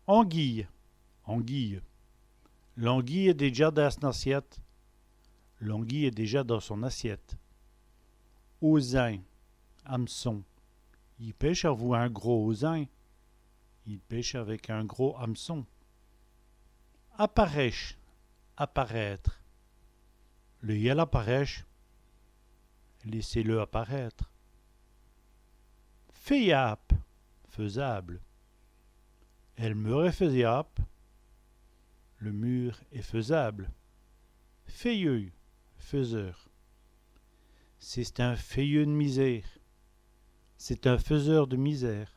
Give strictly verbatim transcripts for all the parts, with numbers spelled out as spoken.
Anguîye, anguille. L'anguîye èst dèdja dins s'n-assiète. L'anguille est déjà dans son assiette. Ôzin, hameçon. I pèche avou in gros ôzin. Il pêche avec un gros hameçon. Aparèche, apparaître. Lèyèz-l' aparèche. Laissez-le apparaître. Fèyâbe, faisable. El mur èst fèyâbe. Le mur est faisable. Fèyeû, faiseur. C'è-st-in fèyeû d' misére. C'est un faiseur de misère.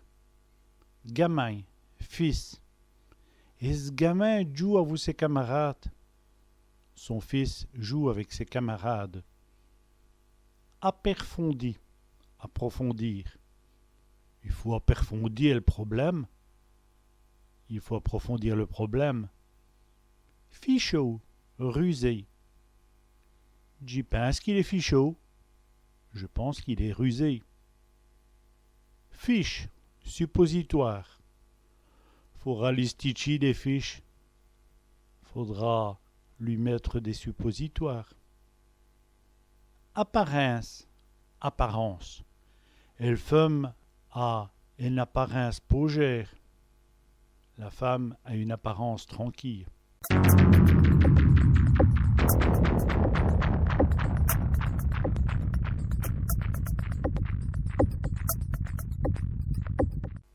Gamin, fils. Ès' gamin djoûwe avou sès camarâdes. Son fils joue avec ses camarades. Apèrfondi, approfondir. I faut apèrfondi èl problème. Il faut approfondir le problème. Fichaud, rusé. Dji pinse qu'il èst fichaud. Je pense qu'il est rusé. Fiches, suppositoire. Faura li stitchî dès fiches. Faudra lui mettre des suppositoires. Aparince, apparence. Èl feume a ène aparince pôjêre. La femme a une apparence tranquille.